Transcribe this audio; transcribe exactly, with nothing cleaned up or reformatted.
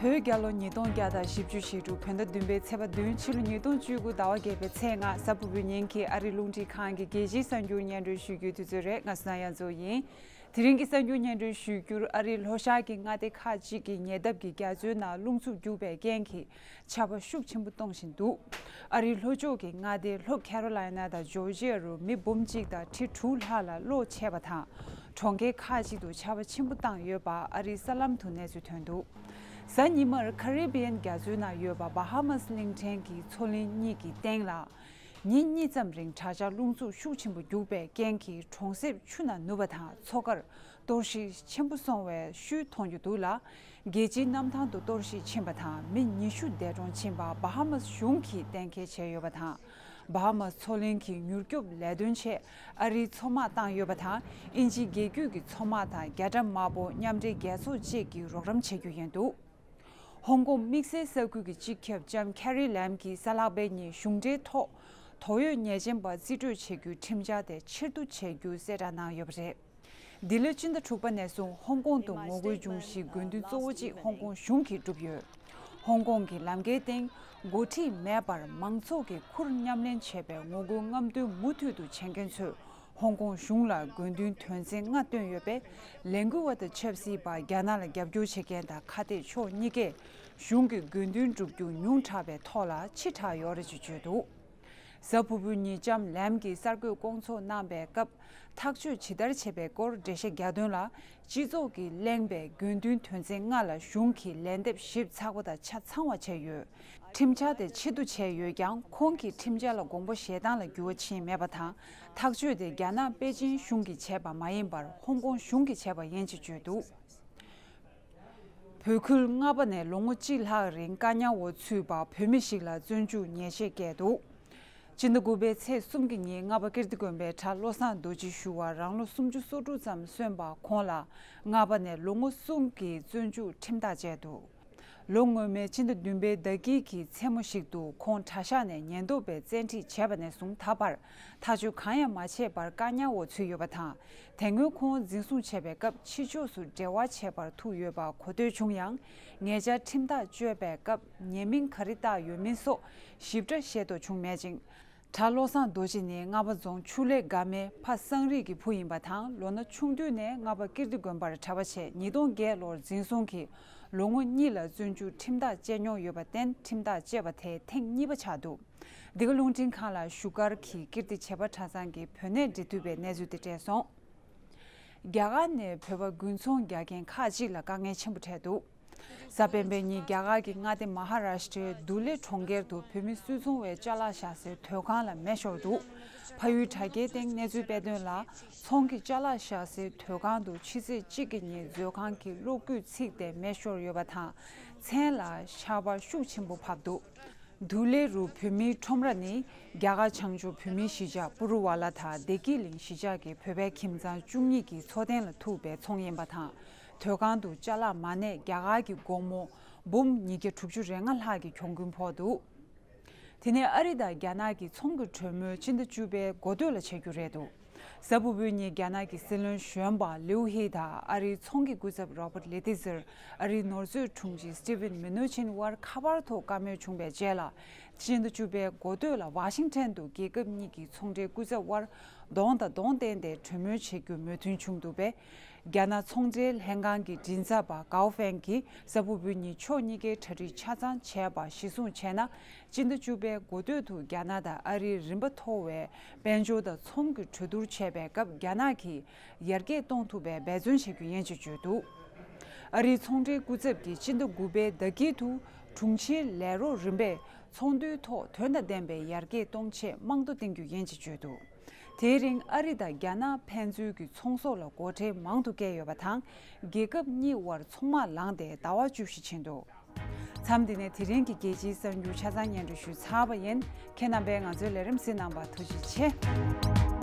བོད་རྒྱལ་ལོ་ཉིས་སྟོང་བརྒྱ་དང་བཞི་བཅུ་ཞེ་དྲུག་བོད་ཟླ་བདུན་པའི་ཚེས་པ་བདུན། ཕྱི་ལོ་ཉིས་སྟོང་བཅུ་དགུ་ཟླ་བ་བརྒྱད་པའི་ཚེས་ལྔ། གཟའ་ཕུར་བུའི་ཉིན་གྱི་ཨ་རིའི་རླུང་འཕྲིན་ཁང་གི་རྒྱལ་སྤྱིའི་གསར་འགྱུར་སྙན་སྒྲོན་ཞུ་རྒྱུའི་དུས་ཚོད་རེད། ང་བསོད་ནམས་དབྱངས་མཚོ་ཡིན། དེ་རིང་གི་གསར་འགྱུར་སྙན་སྒྲོན་ཞུ་རྒྱུར། ཨ་རིའི་ལྷོ་ཤར་གྱི་མངའ་སྡེ་ཁག་ཅིག་གི་ཉེ་འདབས་ཀྱི་རྒྱ་མཚོའི་ནང་རླུང་འཚུབ་རྒྱུག་པའི་རྐྱེན་གྱིས་ཆར་པ་ཤུགས་ཆེན་པོ་གཏོང་བཞིན་འདུག་ཨ་རིའི་ལྷོ་ཕྱོགས་ཀྱི་མངའ་སྡེ་ལྷོ་ཁེ་རོ་ལའི་ན་དང་ཇོར་ཇི་ཡ་རུ་མི་འབུམ་གཅིག་དང་ཁྲི་དྲུག་ལྷག་ལ་གློ་ཆད་པ་དང་། གྲོང་ཁྱེར་ཁག་ཅིག་ཏུ་ཆར་པ་ཆེན་པོ་བཏང་ཡོད་པ་ཨ་རིའི་གསར་ལམ་དུ་གནས་ཚུལ་ཐོན་འདུག་གཟའ་ཉི་མར་ཁ་རི་བི་ཡན་རྒྱ་མཚོའི་ནང་ཡོད་པ་བྷ་ཧ་མཱས་གླིང་ཕྲན་གྱི་མཚོ་གླིང་གཉིས་ཀྱི་སྟེང་ལ། ཉིན་གཉིས་ཙམ་རིང་དྲག་ཆར་རླུང་འཚུབ་ཤུགས་ཆེན་པོ་རྒྱུག་པའི་རྐྱེན་གྱིས་གྲོང་གསེབ་ཆུ་ནང་ནུབ་པ་དང་མཚོ་ཁར་གཏོར་བཤིག་ཆེན་པོ་སོང་བའི་ཤུལ་མཐོང་རྒྱུ་འདུག་ལ། རྒྱལ་སྤྱིའི་གནམ་ཐང་དུ་གཏོར་བཤིག་ཕྱིན་པ་དང་མི་ཉི་ཤུ་འདས་གྲོངས་ཕྱིན་པ་བྷ་ཧ་མཱས་གཞུང་གིས་གཏན་འཁེལ་བྱས་ཡོད་པ་དང་། བྷ་ཧ་མཱས་མཚོ་གླིང་གི་མྱུར་སྐྱོབ་ལས་དོན་ཆེད་ཨ་རིའི་མཚོ་དམག་བཏང་ཡོད་པ་དང་། དབྱིན་ཇིའི་རྒྱལ་རྒྱུད་ཀྱི་མཚོ་དམག་དང་རྒྱ་གྲམ་དམག་དཔུང་མཉམ་འབྲེལ་རྒྱལ་ཚོགས་བཅས་ཀྱིས་རོགས་རམ་བྱེད་རྒྱུ་ཡིན་འདུག་ཧོང་ཀོང་དམིགས་བསལ་ས་ཁུལ་གྱི་སྤྱི་ཁྱབ་ལྕམ་ཁེ་རི་ལེམ་གྱིས་གཟའ་ལྷག་པའི་ཉིན་གཞུང་འབྲེལ་ཐོག་དོགས་ཡོད་ཉེས་ཅན་པ་རྩིས་སྤྲོད་བྱེད་རྒྱུའི་ཁྲིམས་འཆར་དེ་ཕྱིར་བསྡུ་བྱེད་རྒྱུ་གསལ་བསྒྲགས་གནང་ཡོད་པ་རེད། འདི་ལོའི་སྤྱི་ཟླ་དྲུག་པ་ནས་བཟུང་ཧོང་ཀོང་དུ་ངོ་རྒོལ་འབྱུང་གཞིའི་དགོས་འདུན་གཙོ་བོ་གཅིག་ཧོང་ཀོང་གཞུང་གིས་བསྒྲུབས་ཡོད། ཧོང་ཀོང་གི་ལམ་ཁའི་སྟེང་འགོ་ཁྲིད་མེད་པར་མང་ཚོགས་ཀྱིས་ཁུར་མཉམ་ལེན་བྱས་པའི་ངོ་རྒོལ་རྔམ་སྟོན་མུ་མཐུད་དུ་བྱེད་མཁན་ཚོས་ཧོང་ཀོང་གཞུང་ལ་དགོས་འདུན་དོན་ཚན་ལྔ་བཏོན་ཡོད་པས། ལས་འགུལ་བ་དང་ཆབ་སྲིད་པ། རྒྱ་ནག་ལ་རྒྱབ་སྐྱོར་བྱེད་མཁན་དང་ཁ་གཏད་ཕྱོགས་གཉིས་ཀས་གཞུང་གི་དགོས་འདུན་བསྒྲུབ་རྒྱུ་ཉུང་དྲགས་པའི་ཐོག་ལ་ཕྱི་དྲགས་ཡོད་རེད་ཅེས་བརྗོད་འདུག་གཟའ་ཕུར་བུའི་ཉིན་ལྕམ་ལེམ་གྱིས་གསར་འགོད་སྐོང་ཚོགས་གནང་པའི་སྐབས་ཐག་གཅོད་ཇི་ལྟར་བྱེད་པའི་སྐོར་འགྲེལ་བཤད་རྒྱག་དོན་ལ། སྤྱི་ཚོགས་ཀྱིས་གླེང་པའི་དགོས་འདུན་དོན་ཚན་ལྔ་ལ་གཞུང་གིས་ལན་འདེབས་ཞིབ་ཚགས་པོ་དང་ཆ་ཚང་བ་བྱས་ཡོད། ཁྲིམས་འཆར་དེ་ཕྱིར་བསྡུ་བྱས་ཡོད་ཀྱང་། ཁོང་གིས་ཁྲིམས་འཆར་ལ་དགོངས་པ་བཞེས་སྟངས་ལ་འགྱུར་བ་ཕྱིན་མེད་པ་དང་། ཐག་གཅོད་དེ་རྒྱ་ནག་པེ་ཅིན་གཞུང་གིས་བྱས་པ་མ་ཡིན་པར་ཧོང་ཀོང་གཞུང་གིས་བྱས་པ་ཡིན་ཅེས་བརྗོད་འདུག་བོད་ཁུལ་རྔ་པ་ནས་ལོ་ངོ་གཅིག་ལྷག་རིང་བཀག་ཉར་འོག་ཚུད་པ་བོད་མི་ཞིག་ལ་བཙོན་འཇུག་ཉེས་ཆད་བཀལ་འདུག་སྤྱི་ཟླ་དགུ་པའི་ཚེས་གསུམ་གྱི་ཉིན་རྔ་པ་ཀིརྟི་དགོན་པའི་གྲྭ་བློ་བཟང་རྡོ་རྗེ་ཞུ་བ་རང་ལོ་སུམ་ཅུ་སོ་དྲུག་ཙམ་སོན་པ་ཁོང་ལ་རྔ་པ་ནས་ལོ་ངོ་གསུམ་གྱི་བཙོན་འཇུག་ཁྲིམས་ཐག་བཅད་འདུག་ལོ་སྔོན་མའི་སྤྱི་ཟླ་བདུན་པའི་ཟླ་དཀྱིལ་གྱི་མཚན་མོ་ཞིག་ཏུ་ཁོང་གྲྭ་ཤག་ནས་ཉེན་རྟོག་པས་བཙན་ཁྲིད་བྱས་པ་ནས་བཟུང་ད་བར་ཐག་གཅོད་གང་ཡང་མ་བྱས་པར་བཀག་ཉར་འོག་ཚུད་ཡོད་པ་དང་། དེ་སྔོན་ཁོང་འཛིན་བཟུང་བྱས་པའི་སྐབས་ཕྱི་ཕྱོགས་སུ་འབྲེལ་བ་བྱེད་པར་ཐུག་ཡོད་པ་གོ་ཐོས་བྱུང་ཡང་། ཉེ་ཆར་ཁྲིམས་ཐག་གཅོད་པའི་སྐབས་ཉེས་མིང་ག་རེ་བཏགས་ཡོད་མིན་སོགས་ཞིབ་ཕྲ་ཤེས་རྟོགས་བྱུང་མེད་ཅིང་། གྲྭ་བློ་བཟང་རྡོ་རྗེ་ནི་རྔ་པ་རྫོང་ཆུ་ལེ་དགའ་མའི་ཕ་སངས་རིས་ཀྱི་བུ་ཡིན་པ་དང་། ལོ་ན་ཆུང་དུས་ནས་རྔ་པ་ཀིརྟི་དགོན་པར་གྲྭ་པ་བྱས། ཉིས་སྟོང་བརྒྱད་ལོར་འཛིན་བཟུང་གིས་ལོ་ངོ་གཉིས་ལ་བཙོན་འཇུག་ཁྲིམས་ཐག་བཅད་མྱོང་ཡོད་པར་བརྟེན། ཁྲིམས་ཐག་བཅད་པ་དེ་ཐེངས་གཉིས་པ་ཆགས་འདུག་འདི་ག་རླུང་འཕྲིན་ཁང་ལ་བཞུགས་སྒར་གྱི་ཀིརྟི་བྱེས་པ་གྲྭ་ཚང་གི་བོད་གནས་འབྲེལ་མཐུད་པས་གནས་ཚུལ་དེ་སྤྲད་སོང་། རྒྱ་གར་ནས་བོད་པ་རྒུན་ཚོང་རྒྱག་མཁན་ཁག་ཅིག་ལ་དཀའ་ངལ་ཆེན་པོ་འཕྲད་འདུག་གཟའ་སྤེན་པའི་ཉིན་རྒྱ་གར་གྱི་མངའ་སྡེ་མ་ཧ་རཱ་ཤི་ཏྲའི་དུ་ལེ་གྲོང་ཁྱེར་དུ་བོད་མི་སུད་ཚོང་བའི་ཅ་ལག་བཞག་སའི་དོས་ཁང་ལ་མེ་ཤོར་འདུག་ཕ་ཡུལ་དྲ་རྒྱའི་སྟེང་གནས་ཚུལ་སྤེལ་དོན་ལ། ཚོང་གི་ཅ་ལག་བཞག་སའི་དོས་ཁང་དུ་ཕྱི་ཚེས་གཅིག་གི་ཉིན་མཛོད་ཁང་གི་གློག་སྐུད་ཚིག་སྟེ་མེ་ཤོར་ཡོད་པ་དང་། མཚན་ལ་ཆར་པ་ཤུགས་ཆེན་པོ་བབས་འདུག་དུ་ལེ་རུ་བོད་མིའི་ཁྲོམ་ར་ནི་རྒྱ་གར་བྱང་ཕྱོགས་བོད་མིའི་གཞིས་ཆགས་པུ་རུ་ཝ་ལ་དང་བདེ་སྐྱིད་གླིང་གཞིས་ཆགས་ཀྱི་བོད་པའི་ཁྱིམ་ཚང་བཅུ་གཉིས་ཀྱི་འཚོ་རྟེན་ལ་ཐུག་པའི་ཚོང་ཡིན་པ་དང་། དོས་ཁང་དུ་ཅ་ལག་མ་གནས་རྒྱ་གར་གྱི་སྒོར་མོ་འབུམ་ཉིས་བརྒྱ་དྲུག་ཅུ་རེ་ལྔ་ལྷག་གི་གྱོང་གུན་ཕོག་འདུག་དེ་ནས་ཨ་རི་དང་རྒྱ་ནག་གི་ཚོང་གི་གྲོས་མོལ་སྤྱི་ཟླ་བཅུ་པའི་འགོ་སྟོད་ལ་བྱ་རྒྱུ་རེད་འདུག་གཟའ་ཕུར་བུའི་ཉིན་རྒྱ་ནག་གི་སྲིད་བློན་གཞོན་པ་ལིའུ་ཧི་དང་ཨ་རིའི་ཚོང་གི་སྐུ་ཚབ་རོ་བར་ལེ་ཏི་ཛེར། ཨ་རིའི་ནོར་མཛོད་དྲུང་ཆེ་སི་ཏི་ཝིན་མི་ནུ་ཆིན་དབར་ཁ་པར་ཐོག་བཀའ་མོལ་བྱུང་བའི་རྗེས་ལ། སྤྱི་ཟླ་བཅུ་པའི་འགོ་སྟོད་ལ་ཝ་ཤིང་ཊོན་དུ་རྒྱལ་ཁབ་གཉིས་ཀྱི་ཚོང་འབྲེལ་སྐུ་ཚབ་དབར་གདོང་དང་གདོང་བསྟན་ཏེ་གྲོས་མོལ་བྱེད་རྒྱུའི་མོས་མཐུན་བྱུང་འདུག་པས། རྒྱ་ནག་ཚོང་འབྲེལ་ལྷན་ཁང་གི་མགྲིན་ཚབ་པ་ཀའོ་ཧྥེང་གིས་གཟའ་ཕུར་བུའི་ཉིན་ཕྱོགས་གཉིས་ཀའི་གྲ་སྒྲིག་ཆ་ཚང་བྱས་པ་གཞིར་བཟུང་བྱས་ན། སྤྱི་ཟླ་བཅུ་པའི་འགོ་སྟོད་དུ་རྒྱ་ནག་དང་ཨ་རིའི་རིམ་པ་མཐོ་བའི་དཔལ་འབྱོར་དང་ཚོང་གི་གྲོས་བསྡུར་བྱས་པའི་སྐབས་རྒྱ་ནག་གིས་ཡར་རྒྱས་གཏོང་ཐུབ་པའི་འབད་བརྩོན་བྱེད་རྒྱུ་ཡིན་ཅེས་བརྗོད་འདུག་ཨ་རིའི་ཚོང་འབྲེལ་སྐུ་ཚབ་ཀྱིས་སྤྱི་ཟླ་དགུ་པའི་ཟླ་དཀྱིལ་དུ་དྲུང་ཆེའི་ལས་རོགས་རིམ་པས་ཚོགས་འདུའི་ཐོག་དོན་དང་ལྡན་པའི་ཡར་རྒྱས་གཏོང་ཆེད་རྨང་རྡོ་བཏིང་རྒྱུ་ཡིན་ཅེས་བརྗོད་འདུག་དེའི་རིང་ཨ་རི་དང་རྒྱ་ནག་ཕན་ཚུན་གྱི་ཚོང་ཟོག་ལ་སྒོ་ཁྲལ་མང་དུ་བཀལ་ཡོད་པ་དང་། རྒྱལ་ཁབ་གཉིས་དབར་ཚོང་དམག་ལངས་ཏེ་ཟླ་བ་བཅུ་བཞི་ཕྱིན་འདུག་མཚམས་འདི་ནས་དེ་རིང་གི་རྒྱལ་སྤྱིའི་གསར་འགྱུར་ཆ་ཚང་སྙན་སྒྲོན་ཞུས་ཚར་བ་ཡིན། ཁྱེད་རྣམ་པས་ང་ཚོའི་ལས་རིམ་གཟིགས་གནང་བར་ཐུགས་རྗེ་ཆེ།